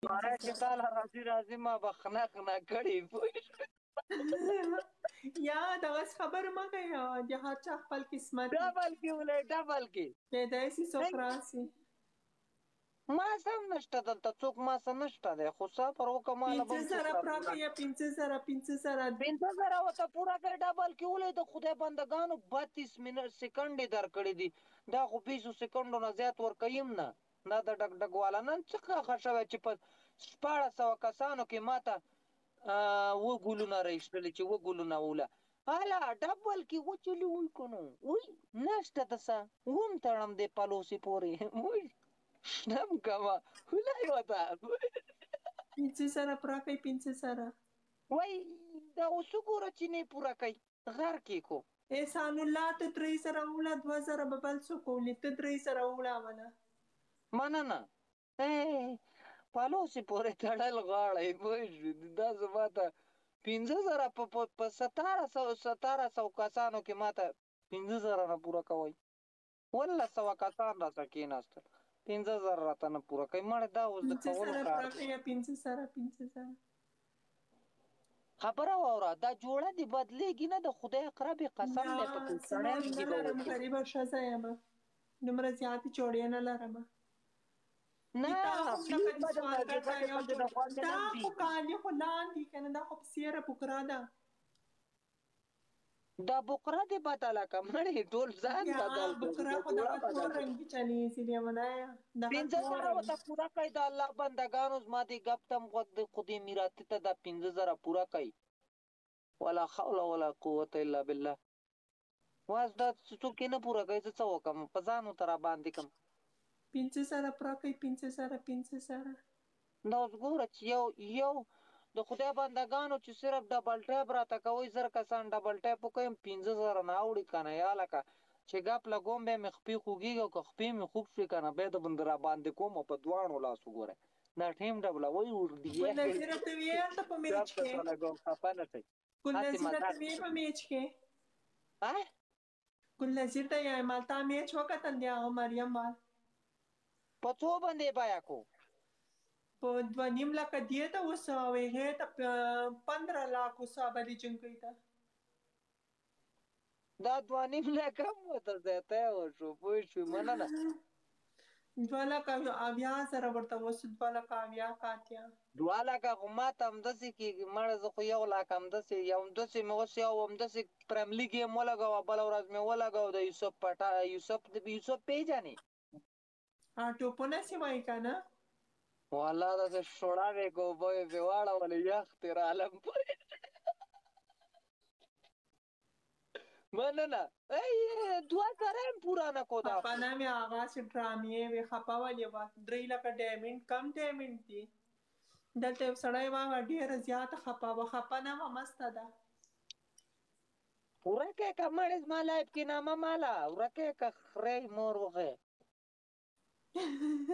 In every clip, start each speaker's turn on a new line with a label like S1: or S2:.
S1: پنځه
S2: چې
S1: زره.
S2: تاله راځي راځي ما به خنا خنا کړي، پوه شوې؟
S1: یا دغه خبره مه کوه، د هر چا خپل قسمت وي.
S2: ډبل کې ولې ډبل کې
S1: کیدای شي څوک راشي.
S2: ما سم نشته دلته څوک، ما سم نشته دی، خو صبر وکړه، ما له به
S1: پنځه
S2: هم څوک
S1: زره پوره
S2: راپوره
S1: کړه یا 5000، 5000.
S2: 5000 ورته پوره کړې، ډبل کې ولې د خدای بندګانو 32 منټ سیکنډ یې درکړي دي، دا خو بیسو سیکنډو نه زیات ورکویم نه. دا د ډک ډک والا نن څه ښه شوی چې په 1600 کسانو کې ماته اووه ګلونه راایستلي چې اووه ګلونه وله هله ډبل کې وچلي وی کنو وی نشته د څه وم تړم دې پلوسې پورې وی شنم کمه هلای وته.
S1: 5000 پوره کړئ، 5000.
S2: وای دا اوس وګوره چې نه پوره کوي غر کې کو.
S1: احسان الله ته 3000 وړه، 2000 به بل څوک ولي، ته 3000 وړه وله.
S2: مننه. پلوسې پورې تړل غواړی، پوه شوې؟ دا زما ته 5000 په 1700 کسانو کې ماته 5000 نه پوره کوئ. 1700 کسان راته کېناستل، 5000 راته نه پوره کوي. مړه دا اوس د
S1: پنځه
S2: کولو
S1: زره
S2: کار
S1: پوره
S2: دی.
S1: کړئ یا 5000، 5000.
S2: خبره واوره، دا جوړه دې بدلېږي نه، د خدای اقربې قسم
S1: نه
S2: دی پکې
S1: زه نور
S2: سړی
S1: نه
S2: دې به
S1: لرم،
S2: وکړي.
S1: غریبه ښځه یم، دومره زیاتې جوړې نه لرم.
S2: نه
S1: دا خو
S2: پلیز
S1: لکه د
S2: به درته
S1: سوالګر
S2: چې
S1: دا
S2: بچې
S1: یو
S2: پسې د
S1: جوړ
S2: غونډې
S1: دا
S2: نه
S1: خو
S2: لوېږي.
S1: کالي خو لاندې که نه، دا خو په څېره بوکره ده.
S2: دا بقره دې بدله که مړې، ټول ځان
S1: یا
S2: بدل کړه،
S1: بوکره
S2: دا
S1: خو
S2: جوړه
S1: دغه تور
S2: بدله کړه.
S1: رنګ چلیږي لیونیه، دغه
S2: پنځه
S1: تور
S2: زره
S1: رنګ.
S2: ورته پوره کړئ د الله بندګانو، زما دې ګپ ته هم غوږ دی، خو دې میراتي ته دا 5000 پوره کړئ. ولا حول ولا قوت الا بالله. واس دا څوک یې نه پوره کوي، زه څه وکړم؟ په ځان ورته راباندې کړم.
S1: 5000 پوره کړئ، 5000، 5000.
S2: دا اوس ګوره چې یو یو د خدای بندګانو چې صرف ډبل ټیپ راته کوئ، 1000 کسان ډبل ټیپ وکړئ، 5000 نه اوړي که نه. یا لکه چې ګپ لګوم بیا مې خپې خوږېږي، او که خپې مې خوږ شوې که نه بیا د بند راباندې کوم او په دواړو لاسو ګوره دا ټیم ډبلوئ ور
S1: ګل نظیره ته وې هلته په
S2: ګپ
S1: میچ کې؟
S2: درته لګوم، خفه نه شئ.
S1: ګل
S2: هسې
S1: نظیره ته
S2: مزاق
S1: وې په میچ کې؟
S2: ها
S1: ګل نظیر ته یا مالتا میچ وکتل دی هغه مریم وال؟
S2: په څو باندې بیه کو؟
S1: په 2.5 لکه دې ته وسو او هغې ته په 15 لاک وسو بلې جنکۍ ته.
S2: دا 2.5 لکه هم ورته زیاتی وشو، پوه شوې؟ مننه.
S1: 2,70,000 ورته وسو، 2 لکه 70 که 80.
S2: 2 لکه خو ماته همداسې کېږي مړه، زه خو 1 لک همداسې یو همداسې مې اوس یو همداسې پرملي ګیم ولګوه، بله ورځ مې ولګاوه د یوسف پټا، یوسف یوسف پېژنې؟
S1: ټوپونه سي وایي که نه؟
S2: والله داسې شوړه مې که اوبه مې پرې واړولې یخ ترې رالم. مننه. ای 2000 هم پوره نه کو دا
S1: خپه
S2: خو.
S1: نه مې هغسې ډرامې وې، خپه ولې وه؟ 3 لکه ډایمنډ کم ډایمنډ دي؟ دلته یو سړی وه، هغه ډېره زیاته خپه وه. خپه نه وه، مسته ده.
S2: ورکه که مړې زما لایف کې نامه ماله ورکه که خرې مور وغه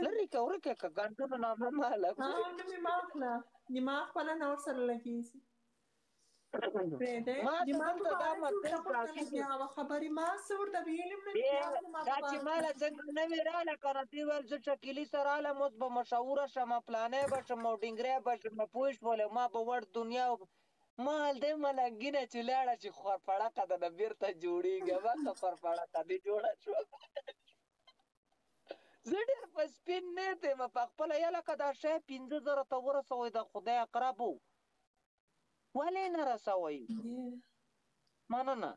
S2: لري که ورکه که ګندونو نامه ماله.
S1: ها نو مې مه اخله، دماغ خپله نه ورسره لګېږي. پرېږدی
S2: ما ته
S1: دماغ په
S2: دلته دا
S1: باره کې ورته
S2: مسج
S1: ورته
S2: راځي.
S1: لګیا وه خبرې، ما څه ورته ویلي هم نه دي، بیا ولې ما
S2: دا
S1: په
S2: چې
S1: باره
S2: ماله
S1: کې
S2: څنګه نوې راله که نه، دوی ویل زه شکیلي سره رالم اوس به مشهوره شم، پلانی به شم او ډینګری به شم، پوه شولې؟ ما به وړ دنیا مال دی ملنګینه چې لاړه شي خورپړقه ده نه بېرته جوړېږي، هماغه خورپړقه دې جوړه شوه. زه ډېر په سپین نیت یم په خپله. یا لکه دا شی 5000 ته ورسوئ د خدای اقربو، ولې نه رسوئ؟ مننه.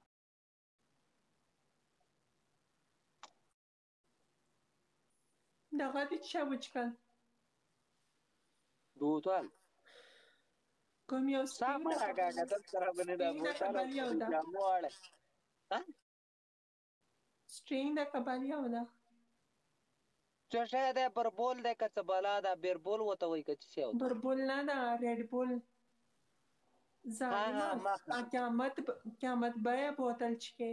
S1: دغه دې څه وچکل؟
S2: بوتل.
S1: کوم یو؟
S2: ستا
S1: سپین
S2: مه
S1: ده که
S2: راکاږه
S1: بل؟
S2: دلته راباندې دا
S1: سپین ده که
S2: بوتل او
S1: بل یو
S2: په دې
S1: ده؟
S2: جامو اړه ها؟
S1: سټرینګ ده که بل یو ده؟
S2: څه شی دی؟ بربول دی که څه بلا ده؟ بیربول ورته وایي که څه شی ورته وایي؟
S1: بربول نه ده، ریډ بول.
S2: ها
S1: ظالمه
S2: ها ماخه
S1: قیامت قیامت بیه بوتل چکې.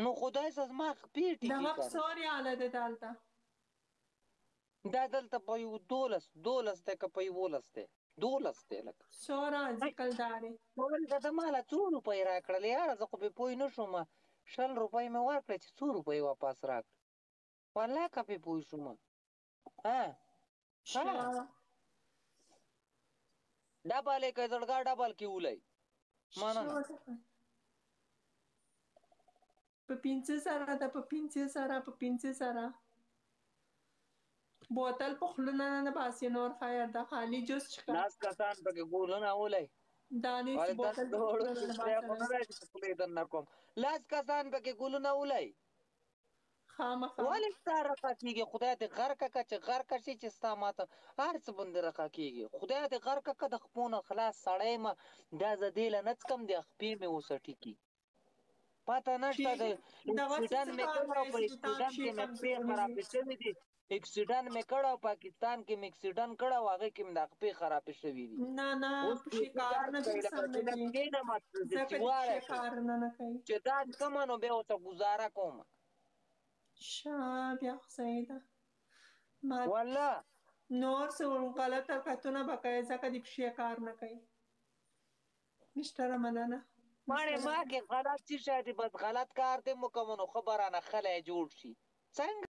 S2: نو خدای څه زما خپې ټیټې
S1: دغه
S2: که نه.
S1: څو ریاله ده دلته؟
S2: دا دلته په یو 12 12 دی که په 11 دی، 12 دی لکه.
S1: څو راځي کلدارې؟
S2: ولې ته ماله څو روپۍ راکړلې یاره؟ زه خو پرې پوه نه شوم. 20 روپۍ مې ورکړې چې څو روپۍ واپس راکړې، والله که پرې پوه شوم. ها. ها ډبل یې که زړګا ډبل کې ولای مننه.
S1: په 5000 ده، په 5000، په 5000. بوتل په خوله نه نه باسي، نور خیر ده، خالي جوس چښه.
S2: لاس کسان پکې ګولونه ولای.
S1: دانش بوتل په خوله نه باسي.
S2: کوم لاس کسان پکې ګولونه ولای.
S1: خامخا.
S2: ولې ستا رقه کېږي؟ خدای دې غرقه که، چې غرقه شي، چې ستا ماته هر څه باندې رقه کېږي. خدای دې غرقه که، د خپو نه خلاص سړی ما دا زه دې له نه څکم، د خپې مې اوسه ټیکي پته نشته. د اکسیډنټ مې کړی او په اکسیډنټ کې مې خپې خرابې شوې دي. اکسیډنټ مې کړی او پاکستان کې مې اکسیډنټ کړی او هغې کې مې د خپې خرابې شوې دي.
S1: نه نه، پښې کارونه دې سم نه دي، ځکه دې پښې کارونه نه کوي.
S2: چې دا څکمه نو بیا ورته ګزاره کوم.
S1: ښه، بیا خو صحیح ده. ما
S2: والله
S1: نور څه غلط حرکتونه به کوې، ځکه دې پښې کار نه کوي. مشتره مننه.
S2: ماڼې ما کې غلط څه شی دی؟ بس غلط کار دې مو کوم نو ښه به رانه خلی جوړ شي. څنګه؟